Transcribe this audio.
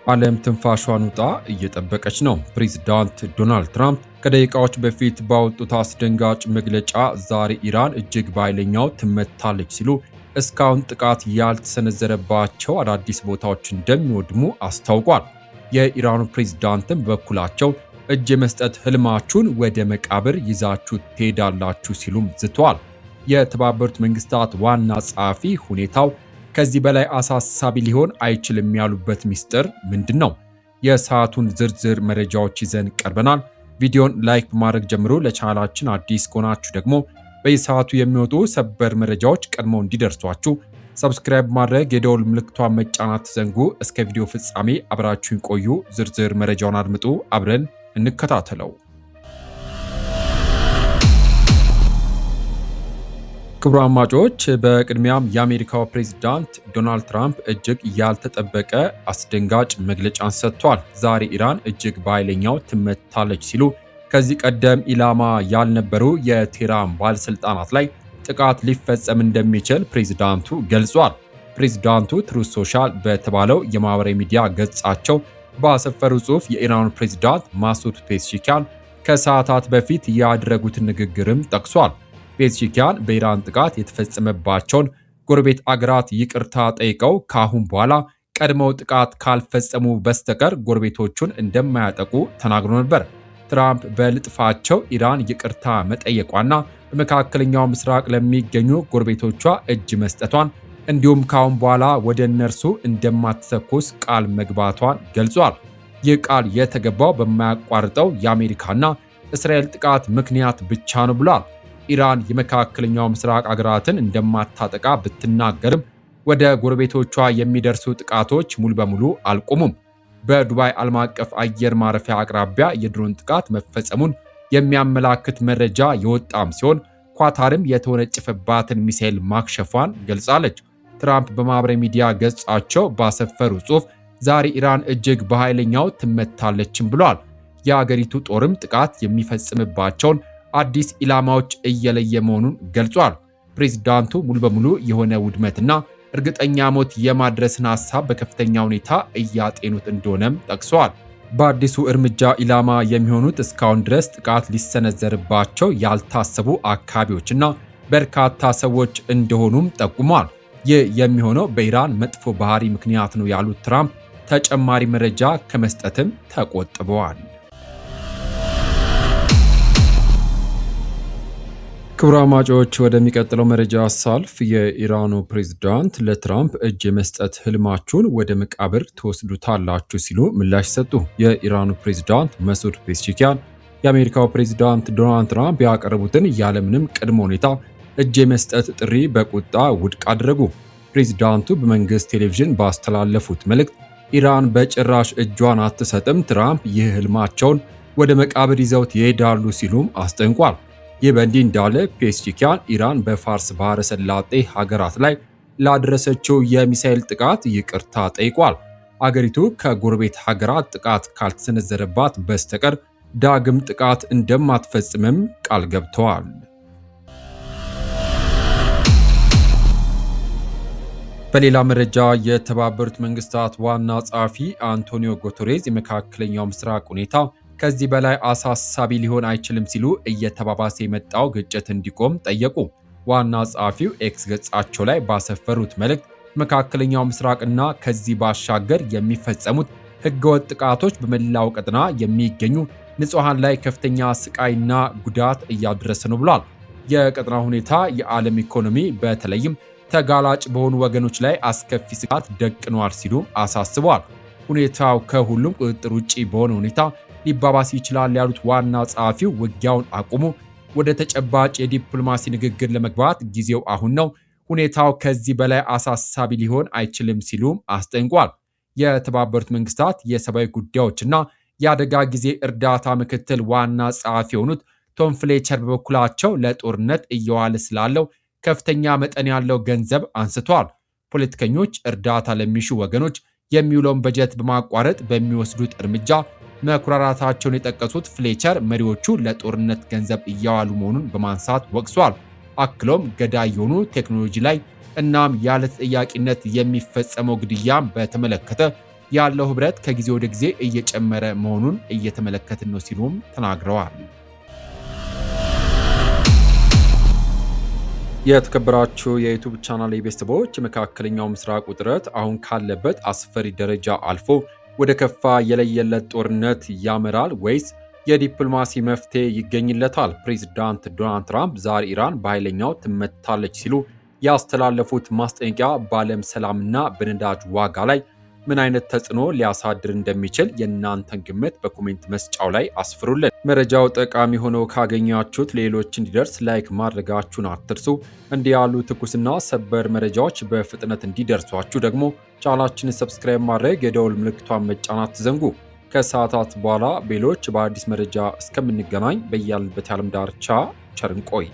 ዓለም ትንፋሿን ውጣ እየጠበቀች ነው። ፕሬዚዳንት ዶናልድ ትራምፕ ከደቂቃዎች በፊት ባወጡት አስደንጋጭ መግለጫ ዛሬ ኢራን እጅግ በኃይለኛው ትመታለች ሲሉ እስካሁን ጥቃት ያልተሰነዘረባቸው አዳዲስ ቦታዎች እንደሚወድሙ አስታውቋል። የኢራኑ ፕሬዚዳንትም በበኩላቸው እጅ የመስጠት ህልማችሁን ወደ መቃብር ይዛችሁ ትሄዳላችሁ ሲሉም ዝተዋል። የተባበሩት መንግስታት ዋና ጸሐፊ ሁኔታው ከዚህ በላይ አሳሳቢ ሊሆን አይችልም ያሉበት ሚስጥር ምንድን ነው? የሰዓቱን ዝርዝር መረጃዎች ይዘን ቀርበናል። ቪዲዮን like በማድረግ ጀምሮ ለቻናላችን አዲስ ከሆናችሁ ደግሞ በየሰዓቱ የሚወጡ ሰበር መረጃዎች ቀድመው እንዲደርሷችሁ subscribe ማድረግ የደወል ምልክቷን መጫን አትዘንጉ። እስከ ቪዲዮ ፍጻሜ አብራችሁን ቆዩ። ዝርዝር መረጃውን አድምጡ። አብረን እንከታተለው። ክቡራን አድማጮች፣ በቅድሚያም የአሜሪካው ፕሬዚዳንት ዶናልድ ትራምፕ እጅግ ያልተጠበቀ አስደንጋጭ መግለጫን ሰጥቷል። ዛሬ ኢራን እጅግ በኃይለኛው ትመታለች ሲሉ ከዚህ ቀደም ኢላማ ያልነበሩ የቴህራን ባለስልጣናት ላይ ጥቃት ሊፈጸም እንደሚችል ፕሬዚዳንቱ ገልጿል። ፕሬዚዳንቱ ትሩዝ ሶሻል በተባለው የማህበራዊ ሚዲያ ገጻቸው ባሰፈሩ ጽሑፍ የኢራኑ ፕሬዚዳንት ማሱድ ፔዜሽኪያን ከሰዓታት በፊት ያደረጉትን ንግግርም ጠቅሷል። ፔዜሽኪያን በኢራን ጥቃት የተፈጸመባቸውን ጎረቤት አገራት ይቅርታ ጠይቀው ከአሁን በኋላ ቀድመው ጥቃት ካልፈጸሙ በስተቀር ጎረቤቶቹን እንደማያጠቁ ተናግሮ ነበር። ትራምፕ በልጥፋቸው ኢራን ይቅርታ መጠየቋና በመካከለኛው ምስራቅ ለሚገኙ ጎረቤቶቿ እጅ መስጠቷን እንዲሁም ከአሁን በኋላ ወደ እነርሱ እንደማትተኩስ ቃል መግባቷን ገልጿል። ይህ ቃል የተገባው በማያቋርጠው የአሜሪካና እስራኤል ጥቃት ምክንያት ብቻ ነው ብሏል። ኢራን የመካከለኛው ምስራቅ አገራትን እንደማታጠቃ ብትናገርም ወደ ጎረቤቶቿ የሚደርሱ ጥቃቶች ሙሉ በሙሉ አልቆሙም። በዱባይ ዓለም አቀፍ አየር ማረፊያ አቅራቢያ የድሮን ጥቃት መፈጸሙን የሚያመላክት መረጃ የወጣም ሲሆን ኳታርም የተወነጨፈባትን ሚሳኤል ማክሸፏን ገልጻለች። ትራምፕ በማህበራዊ ሚዲያ ገጻቸው ባሰፈሩ ጽሑፍ ዛሬ ኢራን እጅግ በኃይለኛው ትመታለችም ብሏል። የአገሪቱ ጦርም ጥቃት የሚፈጽምባቸውን አዲስ ኢላማዎች እየለየ መሆኑን ገልጿል። ፕሬዚዳንቱ ሙሉ በሙሉ የሆነ ውድመትና እርግጠኛ ሞት የማድረስን ሀሳብ በከፍተኛ ሁኔታ እያጤኑት እንደሆነም ጠቅሰዋል። በአዲሱ እርምጃ ኢላማ የሚሆኑት እስካሁን ድረስ ጥቃት ሊሰነዘርባቸው ያልታሰቡ አካባቢዎችና በርካታ ሰዎች እንደሆኑም ጠቁመዋል። ይህ የሚሆነው በኢራን መጥፎ ባህሪ ምክንያት ነው ያሉት ትራምፕ ተጨማሪ መረጃ ከመስጠትም ተቆጥበዋል። ክቡራን አድማጮች፣ ወደሚቀጥለው መረጃ ሳልፍ የኢራኑ ፕሬዝዳንት ለትራምፕ እጅ የመስጠት ህልማችሁን ወደ መቃብር ትወስዱታላችሁ ሲሉ ምላሽ ሰጡ። የኢራኑ ፕሬዝዳንት መሱድ ፔዜሽኪያን የአሜሪካው ፕሬዝዳንት ዶናልድ ትራምፕ ያቀረቡትን ያለምንም ቅድመ ሁኔታ እጅ የመስጠት ጥሪ በቁጣ ውድቅ አደረጉ። ፕሬዝዳንቱ በመንግስት ቴሌቪዥን ባስተላለፉት መልእክት ኢራን በጭራሽ እጇን አትሰጥም፣ ትራምፕ ይህ ህልማቸውን ወደ መቃብር ይዘውት ይሄዳሉ ሲሉም አስጠንቋል። ይህ በእንዲህ እንዳለ ፔዜሽኪያን ኢራን በፋርስ ባህረ ሰላጤ ሀገራት ላይ ላደረሰችው የሚሳኤል ጥቃት ይቅርታ ጠይቋል። አገሪቱ ከጎረቤት ሀገራት ጥቃት ካልተሰነዘረባት በስተቀር ዳግም ጥቃት እንደማትፈጽምም ቃል ገብተዋል። በሌላ መረጃ የተባበሩት መንግስታት ዋና ጸሐፊ አንቶኒዮ ጉተሬዝ የመካከለኛው ምስራቅ ሁኔታ ከዚህ በላይ አሳሳቢ ሊሆን አይችልም ሲሉ እየተባባሰ የመጣው ግጭት እንዲቆም ጠየቁ። ዋና ጸሐፊው ኤክስ ገጻቸው ላይ ባሰፈሩት መልእክት መካከለኛው ምስራቅና ከዚህ ባሻገር የሚፈጸሙት ህገወጥ ጥቃቶች በመላው ቀጠና የሚገኙ ንጹሐን ላይ ከፍተኛ ስቃይና ጉዳት እያደረሰ ነው ብሏል። የቀጠናው ሁኔታ የዓለም ኢኮኖሚ በተለይም ተጋላጭ በሆኑ ወገኖች ላይ አስከፊ ስጋት ደቅኗል ሲሉ አሳስበዋል። ሁኔታው ከሁሉም ቁጥጥር ውጪ በሆነ ሁኔታ ሊባባስ ይችላል ያሉት ዋና ጸሐፊው ውጊያውን አቁሙ፣ ወደ ተጨባጭ የዲፕሎማሲ ንግግር ለመግባት ጊዜው አሁን ነው፣ ሁኔታው ከዚህ በላይ አሳሳቢ ሊሆን አይችልም ሲሉም አስጠንቋል። የተባበሩት መንግስታት የሰብአዊ ጉዳዮችና የአደጋ ጊዜ እርዳታ ምክትል ዋና ጸሐፊ የሆኑት ቶም ፍሌቸር በበኩላቸው ለጦርነት እየዋለ ስላለው ከፍተኛ መጠን ያለው ገንዘብ አንስተዋል። ፖለቲከኞች እርዳታ ለሚሹ ወገኖች የሚውለውን በጀት በማቋረጥ በሚወስዱት እርምጃ መኩራራታቸውን የጠቀሱት ፍሌቸር መሪዎቹ ለጦርነት ገንዘብ እያዋሉ መሆኑን በማንሳት ወቅሷል። አክሎም ገዳይ የሆኑ ቴክኖሎጂ ላይ እናም ያለ ተጠያቂነት የሚፈጸመው ግድያም በተመለከተ ያለው ህብረት ከጊዜ ወደ ጊዜ እየጨመረ መሆኑን እየተመለከትን ነው ሲሉም ተናግረዋል። የተከበራችሁ የ YouTube channel ቤተሰቦች፣ የመካከለኛው ምስራቅ ውጥረት አሁን ካለበት አስፈሪ ደረጃ አልፎ ወደ ከፋ የለየለት ጦርነት ያመራል ወይስ የዲፕሎማሲ መፍትሄ ይገኝለታል? ፕሬዚዳንት ዶናልድ ትራምፕ ዛሬ ኢራን በኃይለኛው ትመታለች ሲሉ ያስተላለፉት ማስጠንቀቂያ በዓለም ሰላምና በነዳጅ ዋጋ ላይ ምን አይነት ተጽዕኖ ሊያሳድር እንደሚችል የእናንተን ግምት በ comment መስጫው ላይ አስፍሩልን። መረጃው ጠቃሚ ሆኖ ካገኛችሁት ሌሎች እንዲደርስ like ማድረጋችሁን አትርሱ። እንዲህ ያሉ ትኩስና ሰበር መረጃዎች በፍጥነት እንዲደርሷችሁ ደግሞ ቻናላችንን subscribe ማድረግ፣ የደውል ምልክቷን መጫን አትዘንጉ። ከሰዓታት በኋላ ሌሎች በአዲስ መረጃ እስከምንገናኝ በያልንበት የዓለም ዳርቻ ቸር እንቆይ።